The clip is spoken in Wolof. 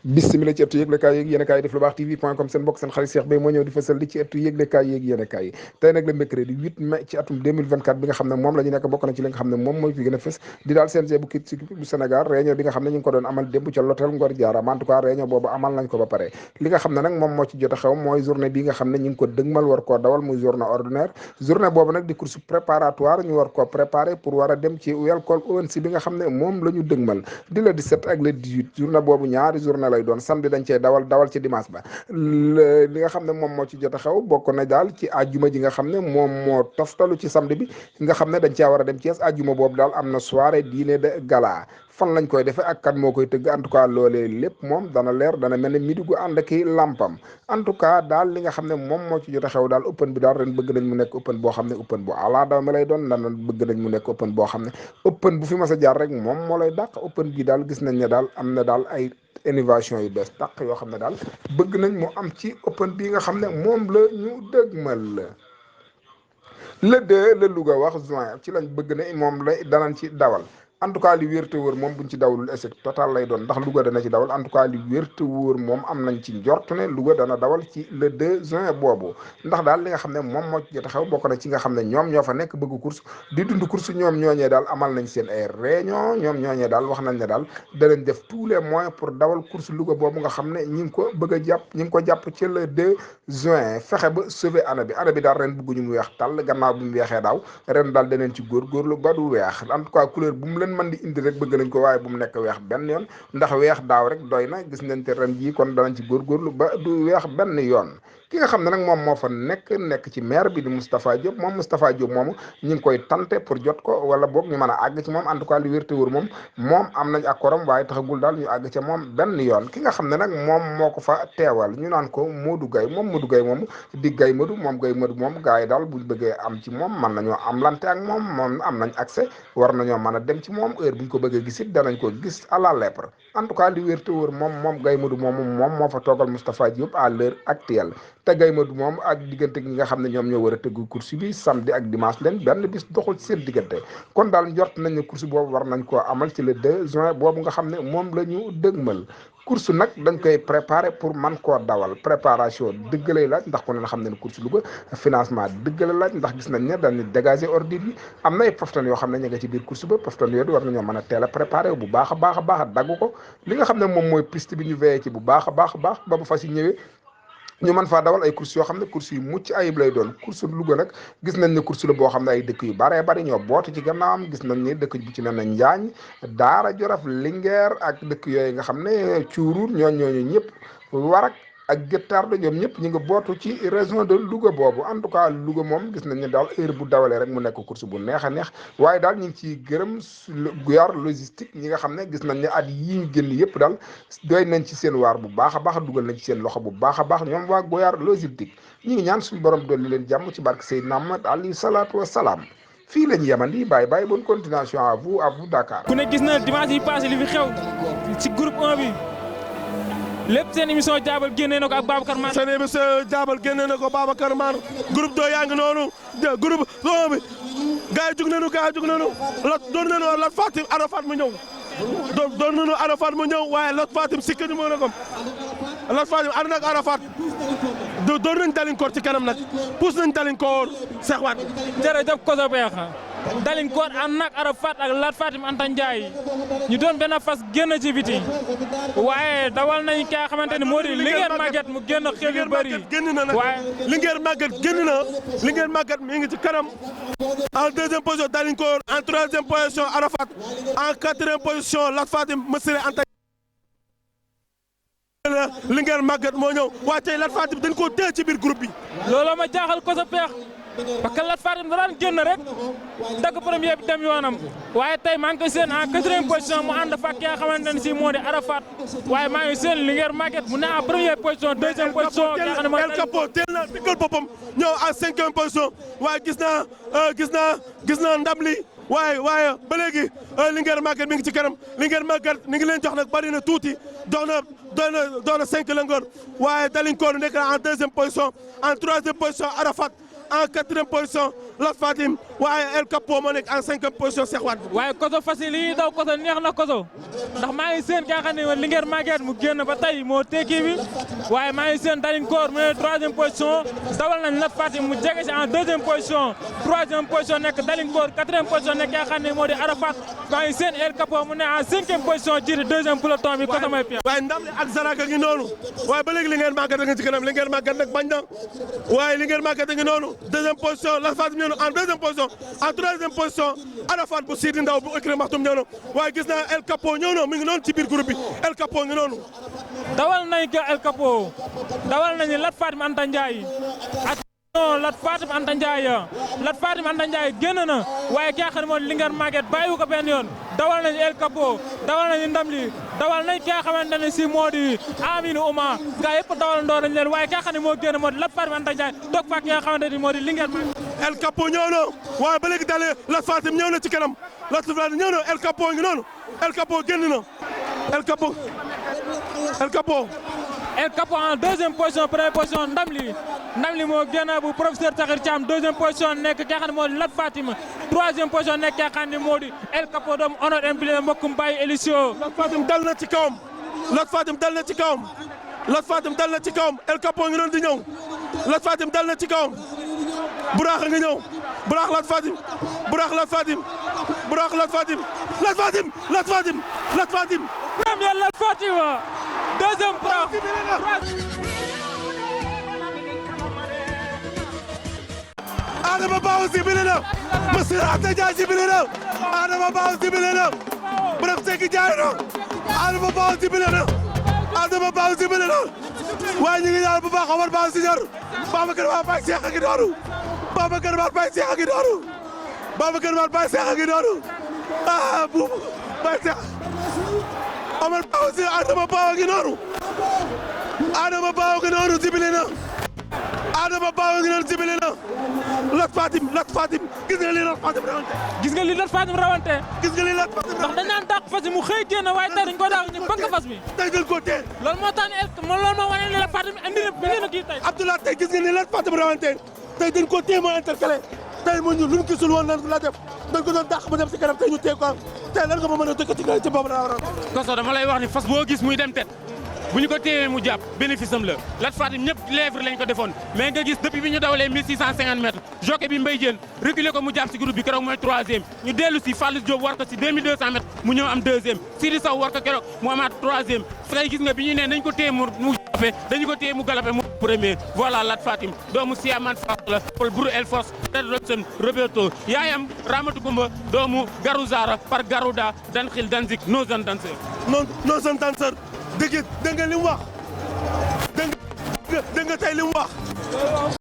bismillah ci ëttu yëglekaay yeeg yéenekaay def lu baax tv.com seen mbokk seen xarit Cheikh Bey moo ñëw di fësal li ci ëttu yëglekaay yeeg yéenekaay yi tey nag le mercredi 8 mai ci atum 2024 bi nga xam ne moom la ñu nekk bokk na ci li nga xam ne moom mooy fi gën a fës di daal CNG bu kit bu Sénégal réunion bi nga xam ne ñu ngi ko doon amal démb ca l'hôtel Ngor Diaram en tout cas réunion boobu amal nañ ko ba pare li nga xam ne nag moom moo ci jot a xew mooy journée bi nga xam ne ñu ngi ko dëgmal war koo dawal muy journée ordinaire journée boobu nag di course préparatoire ñu war koo préparer pour war a dem ci Welcome ONC bi nga xam ne moom la ñu dëgmal di le 17 ak le 18 journée boobu ñaari journée lay doon samedi dañ cee dawal ci dimanche ba li nga xam ne moom moo ci jot a xew bokk na daal ci àjjuma ji nga xam ne moom moo toftalu ci samedi bi nga xam ne dañ cee war a dem Thiès àjjuma boobu daal am na soirée dîner de gala fan lañ koy defee ak kan moo koy tëgg en tout cas loolee lépp moom dana leer dana mel ne midi gu ànd ak lampam en tout cas daal li nga xam ne moom moo ci jot a xew daal open bi daal ren bëgg nañ mu nekk open boo xam ne open bu ala dama lay doon dana bëgg nañ mu nekk open boo xam ne open bu fi mas a jaar rek moom moo lay dàq open bi daal gis nañ ne daal am na daal ay innovation yu bees tàq yoo xam ne daal bëgg nañ mu am ci open bi nga xam ne moom la ñu dëgmal le 2 la Louga wax juin ci lañ bëgg ne moom la danañ ci dawal en tout cas li wér te wóor moom buñ ci dawalul échec total lay doon ndax Louga dana ci dawal en tout cas li wér te wóor moom am nañ ci njort ne Louga dana dawal ci le 2 juin boobu ndax daal li nga xam ne moom moo ci jot a xew bokk na ci nga xam ne ñoom ñoo fa nekk bëgg course di dund course ñoom ñooñee daal amal nañ seen ay réunion ñoom ñooñee daal wax nañ ne daal danañ def tous les moyens pour dawal course Louga boobu nga xam ne ñi ngi ko bëgg a jàpp ñi ngi ko jàpp ci le 2 juin fexe ba sauver année bi daal ren bëgguñu mu weex tàll gannaaw bi mu weexee daaw ren daal daneen ci góorgóorlu ba du weex en tout cas couleur bu mu leen mën di indi rek bëgg nañ ko waaye bu mu nekk weex benn yoon ndax weex daaw rek doy na gis nañ te ren jii kon danañ ci góorgóorlu ba du weex benn yoon ki nga xam ne nag moom moo fa nekk ci maire bi di Moustapha Diop moom Moustapha Diop moomu ñu ngi koy tenter pour jot ko wala boog ñu mën a àgg ci moom en tout cas li wér te wóor moom am nañ accord am waaye taxagul daal ñu àgg ca moom benn yoon ki nga xam ne nag moom moo ko fa teewal ñu naan ko Modou Gaye moom Modou Gaye moom di Gaye Modou moom gars yi daal buñ bëggee am ci moom mën nañoo am lante ak moom am nañ accès war nañoo mën a dem ci moom heure buñ ko bëggee gis it danañ ko gis à la lèpre en tout cas li wér te wóor moom Gaye Modou moom moo fa toogal Moustapha Diop à l'heure actuelle te Gaye Modou moom ak diggante ñi nga xam ne ñoom ñoo war a tëgg course bi samedi ak dimanche leen benn bis doxul ci seen diggante kon daal njort nañ ne course boobu war nañ koo amal ci le 2 juin boobu nga xam ne moom la ñu dëgmal course nag dañ koy préparer pour man koo dawal préparation dëgg lay laaj ndax ku ne xam ne ne course Louga financement dëgg la laaj ndax gis nañ ne dañu dégager ordre yi am na ay poftan yoo xam ne ñu nga ci biir course ba poftan yooyu war nañoo mën a teel a préparer bu baax a baax dagg ko li nga xam ne moom mooy piste bi ñu veillé ci bu baax a baax ba bu fas yi ñëwee ñu mën faa dawal ay course yoo xam ne course yu mucc ayib lay doon course Louga nag gis nañ ne course la boo xam ne ay dëkk yu baree bari ñoo bootu ci gannaawam gis nañ ne dëkk bu ci ne na Njaañ Daara Jolof Linguère ak dëkk yooyu nga xam ne Cuuruur ñooñu ñëpp Warak ak Guet-Ndar ñoom ñëpp ñu ngi bootu ci région de Louga boobu en tout cas Louga moom gis nañ ne daal heure bu dawalee rek mu nekk course bu neex a neex waaye daal ñu ngi ciy gërëm Guyar logistique ñi nga xam ne gis nañ ne at yii ñu génn yëpp daal doy nañ ci seen waar bu baax a baax dugal nañ ci seen loxo bu baax a baax ñoom waa Guyar logistique ñi ngi ñaan suñu borom dolli leen jàmm ci barke Seydina Muhammad alayhi salaatu wa salaam fii la ñu yemandi bàyyi bonne continuation à vous Dakar. ku ne gis na dimanche yi passé li fi xew ci groupe 1 bi. lépp seen émission jaabal génnee na ko ak Babacar Man. seen émission jaabal génnee na ko Babacar Man groupe 2 yaa ngi noonu groupe 1 bi gars yi jug nañu doon nañu Lat Fatim Arafat mu ñëw doon nañu Arafat mu ñëw waaye Lat Fatim sikki numéro na ko Lat Fatim ànd ak Arafat doon nañ Dalinkoor ci kanam nag pousse nañ Dalinkoor Cheikh Wade. jërëjëf Koso Beex Dalinkoor ànd ak Arafat ak Lat Fatim Anta Ndiaye ñu doon benn fas génn ci biti waaye dawal nañ ki nga xamante ni moo di Linguère Maguette mu génn xel yu bëri waaye Linguère Maguette génn na Linguère Maguette mi ngi ci kanam en deuxième position Dalinkoor en troisième position Arafat en quatrième position Lat Fatim Missiré Anta Linguère Maguette moo ñëw waaye tey Lat Fatim dañ koo téye ci biir groupe bi looloo ma jaaxal ko sa peex parce que Lat Fatim da daan génn rek dagg premier bi dem yoonam waaye tey maa ngi koy seen en quatrième position mu ànd fa ki nga xamante ne si moo di Arafat waaye maa ngi seen Linguère Maguette mu ne en première position deuxième position El Capo teel na diggal boppam ñëw en cinquième position waaye gis naa ndam li waaye ba léegi Linguère Maguette mi ngi ci kanam Linguère Maguette ni ngi leen jox nag bari na tuuti doon na 5 lëngoor waaye Dalinkoor nekk en deuxième position en troisième position Arafat en quatrième position Lat Fatim waaye El Capo moo nekk en 5e position Cheikh Wade. waaye koso facile yi daw koso neex na koso ndax maa ngi seen kaa xam ne Linguère Maguette mu génn ba tey moo tekki bi waaye maa ngi seen Dalinkoor mu ne 3e position dawal nañ Lat Fatim mu jege si en 2e position 3e position nekk Dalinkoor 4e position nekk kaa xam ne moo di Arafat maa ngi seen El Capo mu ne en 5e position jiite 2e peloton bi koso may pièce. waaye ndam li ak Zaraka ngi noonu waaye ba léegi Linguère Maguette nga ci kanam Linguère Maguette nag bañ na waaye Linguère Maguette ngi noonu 2e position Lat Fatim ñëw na en 2e position en 3e position Arafat bu Sidi Ndaw bu écrit Maxtum ñëw na waaye gis naa El Capo ñëw na mi ngi noonu ci biir groupe bi El Capo ngi noonu. dawal nañ ko El Capo dawal nañu Lat Fatim Anta Ndiaye attention Lat Fatim Anta Ndiaye Lat Fatim Anta Ndiaye génn na waaye ki nga xam ne moo Linguère Maguette bàyyiwu ko benn yoon dawal nañu El Capo dawal nañu ndam li dawal nañ ki nga xamante ne si moo di Aminou Ouma gaa yëpp dawal ndoo nañ leen waaye ki nga xam ne moo génn moo di Lat Fatim Anta Ndiaye toog fa ki nga xamante ne moo di Linguère Maguette. El Capo ñëw na waaye ba léegi dalee Lat Fatim ñëw na ci kanam Lat Fatim ñëw na El Capo ngi noonu El Capo génn na El Capo El Capo en 2e position première position ndam li moo génn bu professeur Sakhir Thiam 2e position nekk ki nga xam ne moo di Lat Fatim 3e position nekk ki nga xam ne moo di El Capo doomu honor impliqué mbokkum Baye Elisio. Lat Fatim dal na ci kawam Lat Fatim dal na ci kawam Lat Fatim dal na ci kawam El Capo ngi doon di ñëw Lat Fatim dal na ci kawam Buraax nga ñëw Buraax Lat Fatim Buraax Lat Fatim Buraax Lat Fatim Lat Fatim Lat Fatim Lat Fatim premier Lat Fatim 2e Buraax Adama Baaw sibile na Monsieur Anta Ndiaye sibile na Adama Baaw sibile na Bref Seki jaay na Adama Baaw sibile na Adama Baaw sibile na waaye ñu ngi ñaan bu baax Omar Baaw Senior Babacar Mar Baye Cheikh a ngi noonu Babacar Mar Baye Cheikh a ngi noonu Babacar Mar Baye Cheikh a ngi noonu ah buubu Baye Cheikh Omar Baaw Senior Adama Baaw a ngi noonu Adama Baaw a ngi noonu sibile na Adama Baaw a ngi noonu sibile na Lat Fatim gis nga li Lat Fatim rawante gis nga li Lat Fatim rawante gis nga li Lat Fatim ndax dañ naan dàq fas yi mu xëy génn waaye tey dañ ko daaw ñu bëgg fas mi tey dañ ko tee loolu moo tax ne loolu moo wane ne Lat Fatim indi na kii tey Abdoulaye tey gis nga li Lat Fatim rawante tey dañ ko tee moo intercalé tey mu ñu luñ gisul woon lan la def dañ ko doon dàq mu dem si kanam tey ñu tee ko tey lan nga ma mën a dëkk ci boobu la waroon koso dama lay wax ni fas boo gis muy dem tet bu ñu ko téewee mu jàpp bénéfice am la Lat Fatim ñëpp lèvre lañ ko defoon mais nga gis depuis bi ñu dawalee 1650 mètres jockey bi Mbaye Diène reculé ko mu jàpp si groupe bi keroog mooy 3e ñu dellu si Fallou Diop war ko si 2200 mètres mu ñëw am 2e Sidi Sow war ko keroog mu amaat 3e fay gis nga bi ñu ne dañ ko téye mu galopé dañu ko téye mu galopé mu premier voilà Lat Fatim doomu Siaman Fass la Paul Buru El Fos Red Robson Roberto yaayam Ramatu Kumba doomu Garouzara par Garouda Danxil Danzik Nozan Dancer Nozan Dancer dégg nga li mu wax dégg nga tey li mu wax